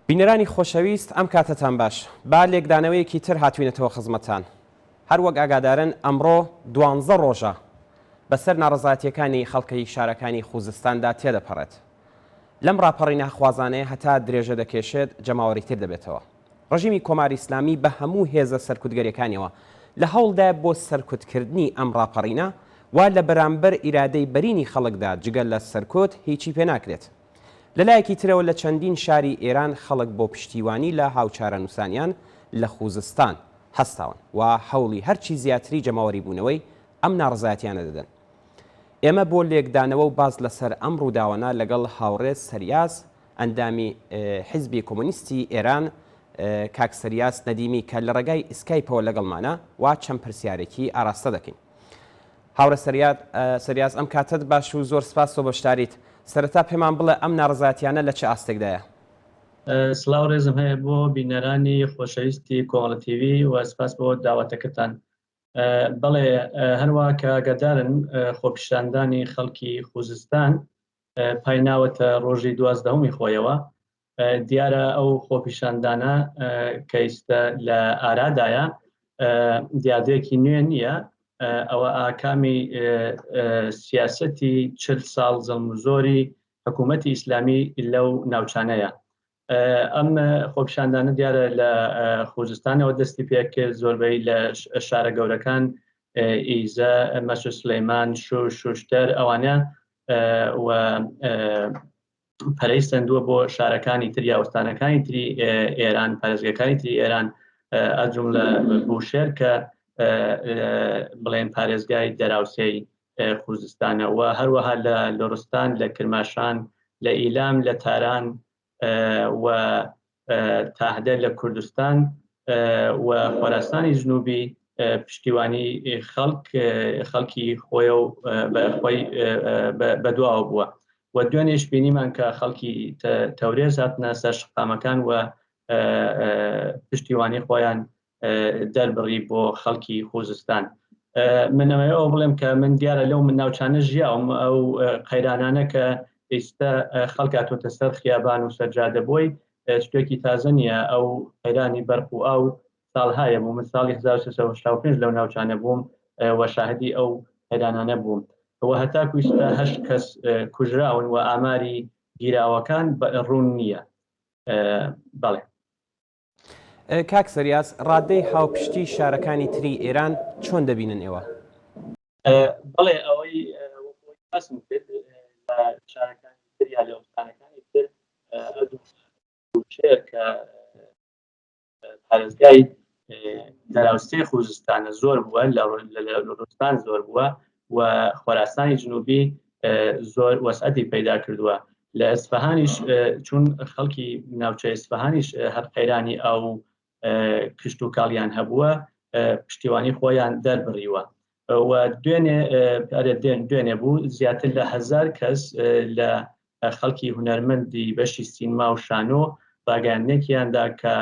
بینەرانی خۆشەویست ئەم کاتەتان باش با لێکدانەوەیەکی تر هاتوینەتەوە خزمەتان هەر وەک ئاگادارن ئەمڕۆ دوانزە ڕۆژە بەسەر ناڕەزایەتیەکانی خەڵکی شارەکانی خوزستاندا تێدەپەڕێت لەم ڕاپەڕینە خوازانەیە هەتا درێژە دەکێشێت جەماوەریتر دەبێتەوە ڕژیمی کۆماری ئیسلامی بە هەموو هێزە سەرکوتگەریەکانیەوە لە هەوڵدایە بۆ سەرکوتکردنی ئەم ڕاپەڕینە وا لە بەرامبەر ئیرادەی بەرینی خەڵکدا جگە لە سەرکوت هیچی پێ ناکرێت. لە لایەکی ترەوە لە چەندین شاری ئێران خەڵک بۆ پشتیوانی لە هاوچارەنووسانیان لە خوزستان هەستاون و هەوڵی هەرچی زیاتری جەماوەری بوونەوەی ئەم ناڕەزایەتیانە دەدەن. ئێمە بۆ لێکدانەوە و باس لەسەر ئەم ڕووداوانە لەگەڵ هاوڕێ سەریاس ئەندامی حیزبی کۆمۆنیستی ئێران کاک سەریاس نەدیمی کە لە ڕێگای ئیسکایپەوە لەگەڵمانە و چەند پرسیارێکی ئاراستە دەکەین. هاوڕێ سەریاس ئەم کاتەت باش و زۆر سپاس تۆ بەشداریت. سەرەتا پێمان بڵێ ئەم ناڕەزایەتیانە لە چ ئاستێکدایە؟ سڵاو ڕێزم هەیە بۆ بینەرانی خۆشەویستی کۆمەڵە تیڤی و سپاس بۆ داوەتەکەتان. بەڵێ هەروە کە ئاگادارن خۆپیشاندانی خەڵکی خوزستان پای ناوەتە ڕۆژی دوازدەهمی خۆیەوە دیارە ئەو خۆپیشاندانە کە ئیستا لە ئارادایە دیاردەیەکی نوێ نییە ئەوە ئاکامی سیاسەتی چل ساڵ زەڵم و زۆری حکوومەتی ئیسلامی لەو ناوچانەیە ئەم خۆپیشاندانە دیارە لە خوزستانەوە دەستی پێکرد زۆربەی لە شارە گەورەکان ئیزە مەسو سلەیمان شو شوشتەر ئەوانە و پەرەی سندووە بۆ شارەکانی تر یا ئوستانەکانی تری ئێران پارێزگەکانی تری ئێران ئەجوم لە بوشێر کە بڵێن پارێزگای دەراوسێی خوزستانە و هەروەها لە لۆرستان لە کرماشان لە ئیلام لە تاران و تاهدە لە کوردستان و خۆراسانی جنوبی پشتیوانی خەڵک خەڵکی خۆیە و خۆی بەدواوە بووە و دوێنێش بینیمان کە خەڵکی تەورێز هاتنە سەر شقامەکان و پشتیوانی خۆیان دەربڕی بۆ خەڵکی خوزستان. من ئەمەوێ ئەوە بڵێم کە من دیارە لەو من ناوچانە ژیاوم ئەو قەیرانانە کە ئێستا خەڵک هاتۆتە سەر خیابان و سەرجادە بۆی شتێکی تازە نییە ئەو قەیرانی بەرق و ئاو ساڵهایە بوو من ساڵی 1965 لەو ناوچانە بووم و شاهدی ئەو قەیرانانە بووم و هەتاکو ئیستا هەشت کەس کوژراون و ئاماری گیراوەکان ڕوون نییە بەڵێ. کاک سەریاس، ڕادەی هاوپشتی شارەکانی تری ئێران چۆن دەبینن ئێوە؟ بەڵێ ئەوەی باسم کرد لە شارەکانی تر یا لە ئوستانەکانی تر بوشێر کە پارێزگای دەراوسێ خوزستانە زۆر بووە لە لوڕستان زۆر بووە و خۆراسانی جنوبی زۆر وەسعەتی پەیدا کردووە لە ئەسفەهانیش چون خەڵکی ناوچە ئەسفەهانیش هەر قەیرانی ئاو کشت و کاڵیان هەبووە پشتیوانی خۆیان دەربڕیوە و دوێنێ دوێنێ بوو زیاتر لە هزار کەس لە خەڵکی هونەرمەندی بەشی سینما و شانۆ ڕاگەیاندنێکیاندا کە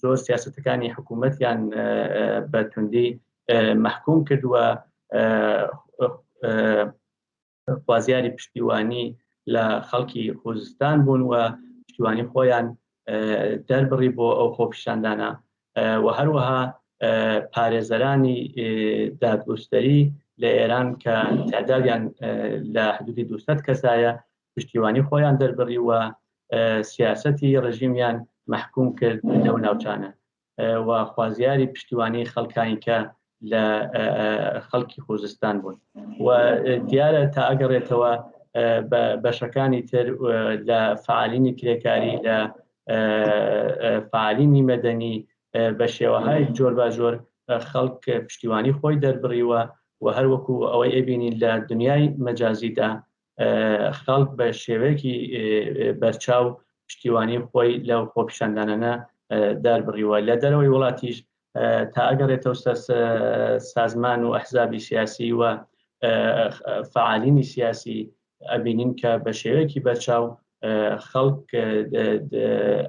زۆر سیاستەکانی حکوومەتیان بە توندی مەحکوم کردووە خوازیاری پشتیوانی لە خەڵکی خوزستان بوون و پشتیوانی خۆیان دەربڕی بۆ ئەو خۆپیشاندانە و هەروەها پارێزەرانی دادگوستەری لە ئێران کە تعدادیان لە حدودی 200 کەسایە پشتیوانی خۆیان دەربڕی و سیاسەتی ڕژیمیان مەحکوم کرد لەو ناوچانە و خوازیاری پشتیوانی خەڵکانی کە لە خەڵکی خوزستان بوون و دیارە تا ئەگەڕێتەوە بە بەشەکانی تر لە فعالینی کرێکاری لە فعالینی مەدەنی بە شێوەهای جۆر بە جۆر خەڵک پشتیوانی خۆی دەربڕیوە و هەروەکو ئەوەی ئەبینین لە دنیای مەجازیدا خەڵک بە شێوەیەکی بەرچاو پشتیوانی خۆی لەو خۆپیشاندانانە دەربڕیوە لە دەرەوەی وڵاتیش تا ئەگەڕێتەوە سەر سازمان و ئەحزابی سیاسی و فعالینی سیاسی ئەبینین کە بە شێوەیەکی بەرچاو خەڵک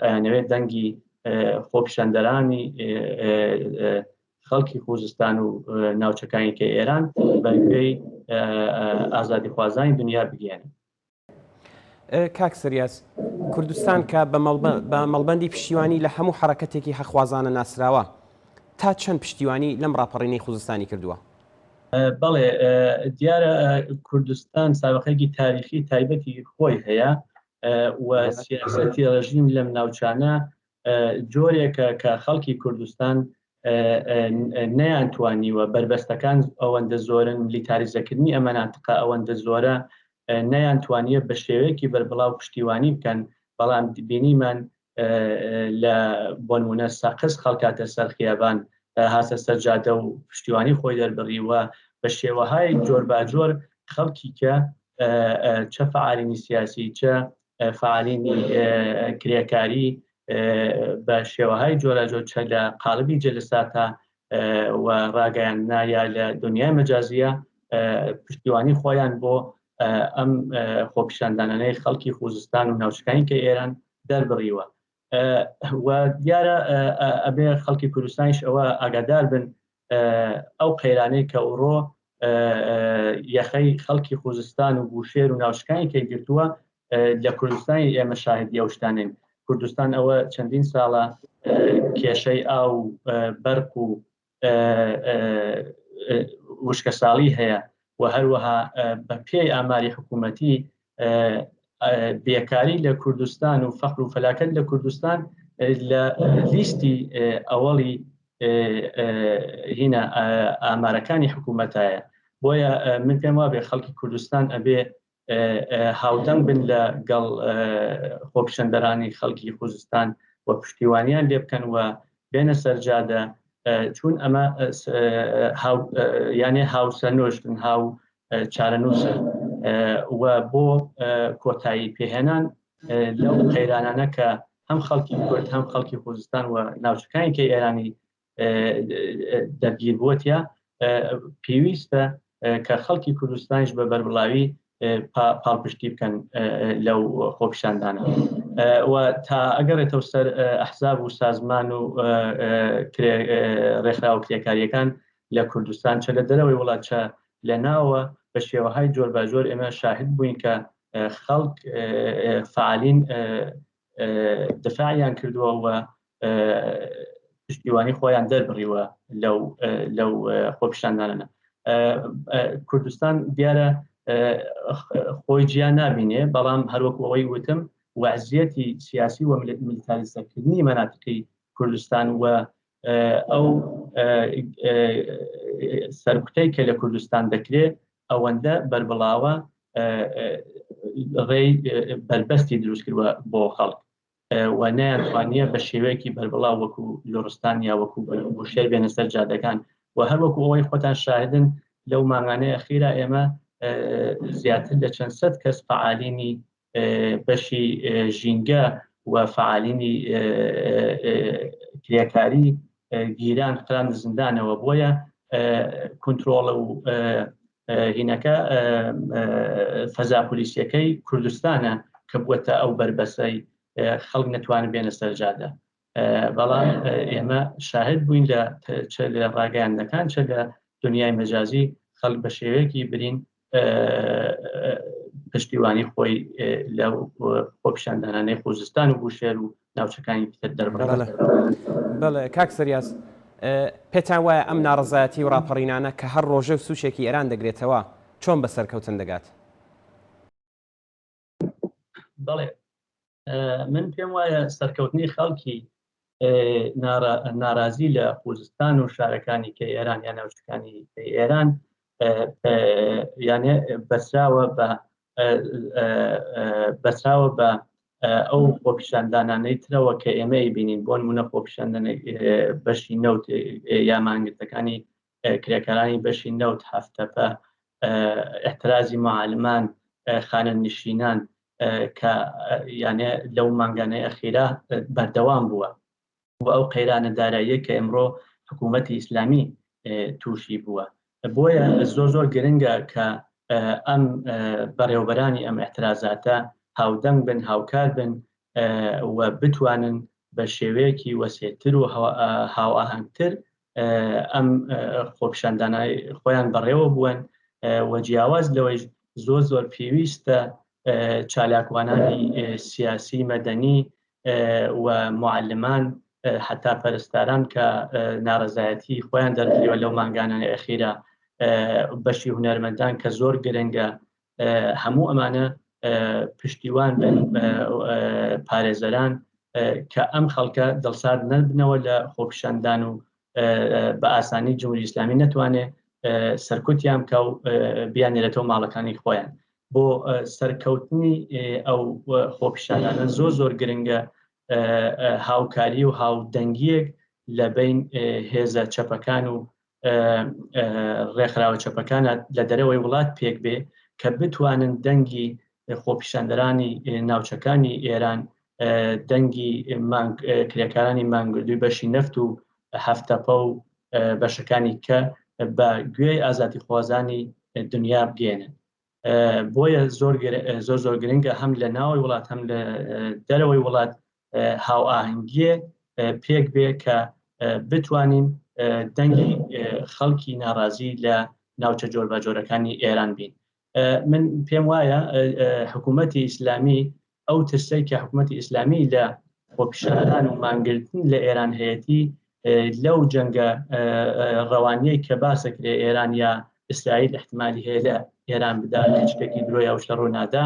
ئەیانەوێت دەنگی خۆپیشاندەرانی خەڵکی خوزستان و ناوچەکانی کە ئێران بەگوێی ئازادیخوازانی دنیا بگەێنن. کاک سریاس. کوردستان کە بە مەڵبەندی پشتیوانی لە هەموو حەڕەکەتێکی حەقخوازانە ناسراوە، تا چەند پشتیوانی لەم ڕاپەڕینەی خوزستانی کردووە؟ بەڵێ، دیارە کوردستان سابقەیەکی تاریخی تایبەتی خۆی هەیە و سیاسەتی ڕژیم لەم ناوچانە جۆرێکە کە خەڵکی کوردستان نەیانتوانیوە، بەربەستەکان ئەوەندە زۆرن، میلیتاریزەکردنی ئەم مەناتقە ئەوەندە زۆرە، نەیانتوانیە بە شێوەیەکی بەربڵاو پشتیوانی بکەن، بەڵام بینیمان لە بۆنمونە سەقز خەڵکاتە سەر خیابان، هاتە سەر جادە و پشتیوانی خۆی دەربڕی و بە شێوەهای جۆرباجۆر خەڵکی کە چە فەعالینی سیاسی چە فەعالینی کرێکاری بە شێوەهای جۆراجۆر چە لە قالبی جەلساتە و ڕاگەیاندنا یا لە دنیای مەجازیە پشتیوانی خۆیان بۆ ئەم خۆپیشاندانانەی خەڵکی خوزستان و ناوچەکانی کە ئێران دەربڕیوە و دیارە ئەبێ خەڵکی کوردستانیش ئەوە ئاگادار بن ئەو قەیرانەی کە ئەوڕۆ یەخەی خەڵکی خوزستان و بوشێر و ناوچەکانی کە گرتووە لە کوردستانی ئێمە شاهدی ئەو شتانین. کوردستان ئەوە چەندین ساڵە کێشەی ئاو و بەرق و وشکەساڵی هەیە و هەروەها بە پێی ئاماری حکوومەتی بێکاری لە کوردستان و فەقر و فەلاکەت لە کوردستان لە لیستی ئەوەڵی هینا ئامارەکانی حکوومەتایە. بۆیە من پێم وابێ خەڵکی کوردستان ئەبێ هاودەنگ بن لە گەڵ خۆپیشاندەرانی خەڵکی خوزستان و پشتیوانیان لێ بکەن و بێنە سەرجادە، چون ئەمە یانێ هاوسەنۆشتن هاو چارەنووسن و بۆ کۆتایی پێهێنان لەو قەیرانانە کە هەم خەڵکی کورد هەم خەڵکی خوزستان و ناوچەکانی کە ئێرانی دەرگیر بووەتە پێویستە کە خەڵکی کوردستانیش بە بەربڵاوی پاڵپشتی بکەن لەو خۆپیشاندانە و تا ئەگەڕێتەوە سەر ئەحزاب و سازمان و ڕێکخراوە کرێکاریەکان لە کوردستان چە لە دەرەوەی وڵات چە لە ناوە بە شێوەهای جۆرباجۆر ئێمە شاهد بووین کە خەڵک فعالین دفاعیان کردووە و پشتیوانی خۆیان دەربڕیوە لەو لەو خۆپیشاندانە. کوردستان دیارە خۆی جیا نابینێ، بەڵام هەروەکو ئەوەی وتم وەزیەتی سیاسی و میلیتاریزەکردنی مەناتقی کوردستان و ئەو سەرکوتەی کە لە کوردستان دەکرێت ئەوەندە بەربڵاوە ڕێی بەربەستی دروست کردوە بۆ خەڵک و نەیانتوانیە بە شێوەیەکی بەربڵاو وەکو لوڕستان یا وەکو بوشێر بێنە سەر جادەکان و هەر وەکو ئەوەی خۆتان شاهدن لەو مانگانەی ئەخیرا ئێمە زیاتر لە چەند سەد کەس فەعالینی بەشی ژینگە و فەعالینی کرێکاری گیران خران زیندانەوە. بۆیە کنترۆڵ و هینەکە فەزا پۆلیسیەکەی کوردستانە کە بووەتە ئەو بەربەسەی خەڵک نەتوانن بێنە سەرجادە. بەڵام ئێمە شاهد بووین لە چ لە ڕاگەیاندنەکان چ لە دنیای مەجازی خەڵک بە شێوەیەکی برین پشتیوانی خۆی لە خۆپیشاندانانەی خوزستان و بوشێر و ناوچەکانی تر دەربڕی. بەڵێ کاک سریاس، پێتان وایە ئەم ناڕەزایەتی و ڕاپەڕینانە کە هەر ڕۆژە و سوچێکی ئێران دەگرێتەوە چۆن بە سەرکەوتن دەگات؟ بەڵێ من پێم وایە سەرکەوتنی خەڵکی ناڕازی لە خوزستان و شارەکانی کە ئێران یان ناوچەکانی ئێران یانێ بەسراوە بە بەسراوە بە ئەو خۆپیشاندانانەی ترەوە کە ئێمە ئەیبینین، بۆ نمونە خۆپیشاندان بەشی نەوت یا مانگرتەکانی کرێکارانی بەشی نەوت، هەفتەپە، احترازی معلمان، خانە نشینان کە یانێ لەو مانگانەی ئەخیرا بەردەوام بووە و ئەو قەیرانە داراییە کە ئێمڕۆ حکوومەتی ئیسلامی تووشی بووە. بۆیە زۆر زۆر گرنگە کە ئەم بەڕێوەبەرانی ئەم احترازاتە هاودەنگ بن، هاوکار بن و بتوانن بە شێوەیەکی وەسێتر و هاوئاهەنگتر ئەم خۆپیشاندانای خۆیان بەڕێوە بووەن و جیاواز لەوەیش زۆر زۆر پێویستە. چالاکوانانی سیاسی مەدەنی و معلمان حتا پەرستاران کە ناڕەزایەتی خۆیان دەربڕیوە لەو مانگانە ئەخیرا بەشی هونەرمەندان کە زۆر گرنگە هەموو ئەمانە پشتیوان بن پارێزەران کە ئەم خەڵکە دڵسارد نەبنەوە لە خۆپیشاندان و بە ئاسانی جمهوری ئیسلامی نەتوانێ سەرکوتیان بکە و بیانێرێتەوە ماڵەکانی خۆیان. بۆ سەرکەوتنی ئەو خۆپیشاندانە زۆر زۆر گرنگە هاوکاری و هاودەنگیەک لە بین هێزە چەپەکان و ڕێکخراوە چەپەکانە لە دەرەوەی وڵات پێک بێ کە بتوانن دەنگی خۆپیشاندەرانی ناوچەکانی ئێران دەنگی مانگ کرێکارانی مانگردووی بەشی نەفت و هەفتەپە و بەشەکانی کە بە گوێی ئازادیخوازانی دنیا بگەێنن. بۆیە زۆر زۆر زۆر گرنگە هەم لە ناوەی وڵات هەم لە دەرەوەی وڵات هاوئاهەنگیە پێک بێ کە بتوانین دەنگی خەڵکی ناڕازی لە ناوچە جۆربەجۆرەکانی ئێران بین. من پێم وایە حکوومەتی ئیسلامی ئەو ترسەی کە حکوومەتی ئیسلامی لە خۆپیشاندان و مانگرتن لە ئێران هەیەتی لەو جەنگە ڕەوانیەی کە باسەکرێ ئێران یا ئیسرائیل احتمالی هەیە لە ئێران بدا هیچ شتێکی درۆیە ئەو شتە ڕوو نادا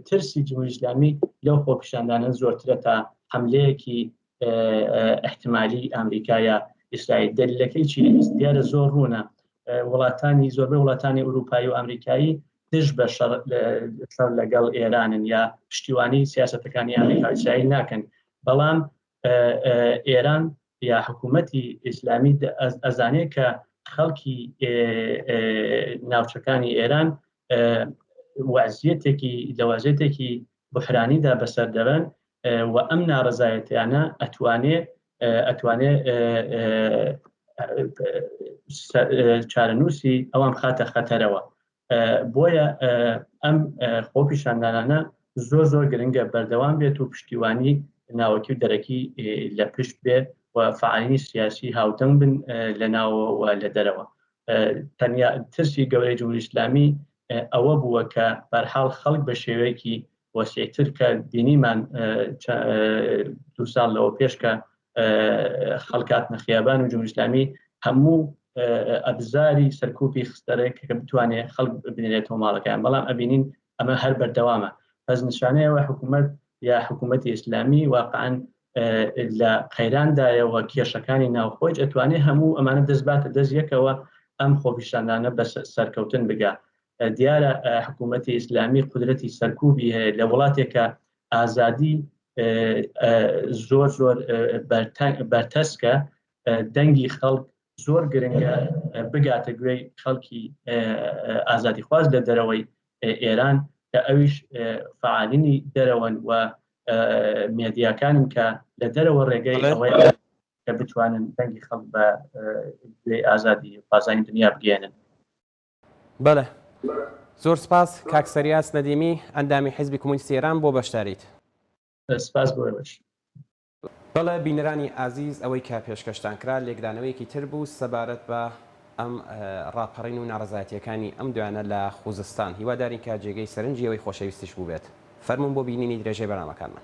ترسی جمهوری ئیسلامی لەو خۆپیشاندانە زۆرترە تا حملەیەکی احتمالی ئەمریکا یا ئیسرائیل. دەلیلەکەی چی؟ دیارە زۆر ڕوونە، وڵاتانی زۆربەی وڵاتانی ئەوروپایی و ئەمریکایی دژ بە شەڕ لەگەڵ ئێرانن یا پشتیوانی سیاسەتەکانی ئەمریکا و ئیسرائیل ناکەن، بەڵام ئێران یا حکوومەتی ئیسلامی ئەزانێت کە خەڵکی ناوچەکانی ئێران وازیەتێکی لە وازیەتێکی بحرانیدا بەسەر دەبەن و ئەم ناڕەزایەتیانە ئەتوانێ ئەتوانێ چارەنووسی ئەوان بخاتە خەتەرەوە. بۆیە ئەم خۆپیشاندانانە زۆر زۆر گرنگە بەردەوام بێت و پشتیوانی ناوەکی و دەرەکی لە پشت بێ و فعالینی سیاسی هاودەنگ بن لە ناوەوە و لە دەرەوە. تەنیا ترسی گەورەی جمهوری ئیسلامی ئەوە بووە کە بەرحاڵ خەڵک بە شێوەیەکی وەسیعتر کە بینیمان دو ساڵ لەوە پێش کە خەڵک هاتنە خیابان و جمهوری ئیسلامی هەموو ئەبزاری سەرکوبی خستەرێک کە بتوانێت خەڵک بنێرێتەوە ماڵەکەیان، بەڵام ئەبینین ئەمە هەر بەردەوامە. پس نیشانەیەوە حکوومەت یا حکوومەتی ئیسلامی واقعا لە قەیراندایە و کێشەکانی ناوخۆیش ئەتوانێت هەموو ئەمانە دەست باتە دەست یەکەوە ئەم خۆپیشاندانە بە سەرکەوتن بگا. دیارە حکوومەتی ئیسلامی قودرەتی سەرکوبی هەیە لە وڵاتێکە ئازادی زۆر زۆر بەرتەسکە، دەنگی خەڵک زۆر گرنگە بگاتە گوێی خەڵکی ئازادیخواز لە دەرەوەی ئێران کە ئەویش فعالینی دەرەوەن و مێدیاکانن کە لە دەرەوە ڕێگەی ئەوەی کە بتوانن دەنگی خەڵک بە گوێی ئازادی خوازانی دنیا بگەیەنن. بەڵێ زۆر سپاس کاک سەریاس نەدیمی ئەندامی حیزبی کۆمۆنیستی ئێران بۆ بەشداریت. سپاس بۆ ئێوەش. بەڵێ بینەرانی ئازیز ئەوەی کە پێشکەشتان کرا لێکدانەوەیەکی تر بوو سەبارەت بە ئەم ڕاپەڕین و ناڕەزایەتیەکانی ئەم دوایانە لە خوزستان هیوادارین کە جێگەی سەرنجی ئێوەی خۆشەویستیش بووبێت فەرموون بۆ بینینی درێژەی بەرنامەکانمان.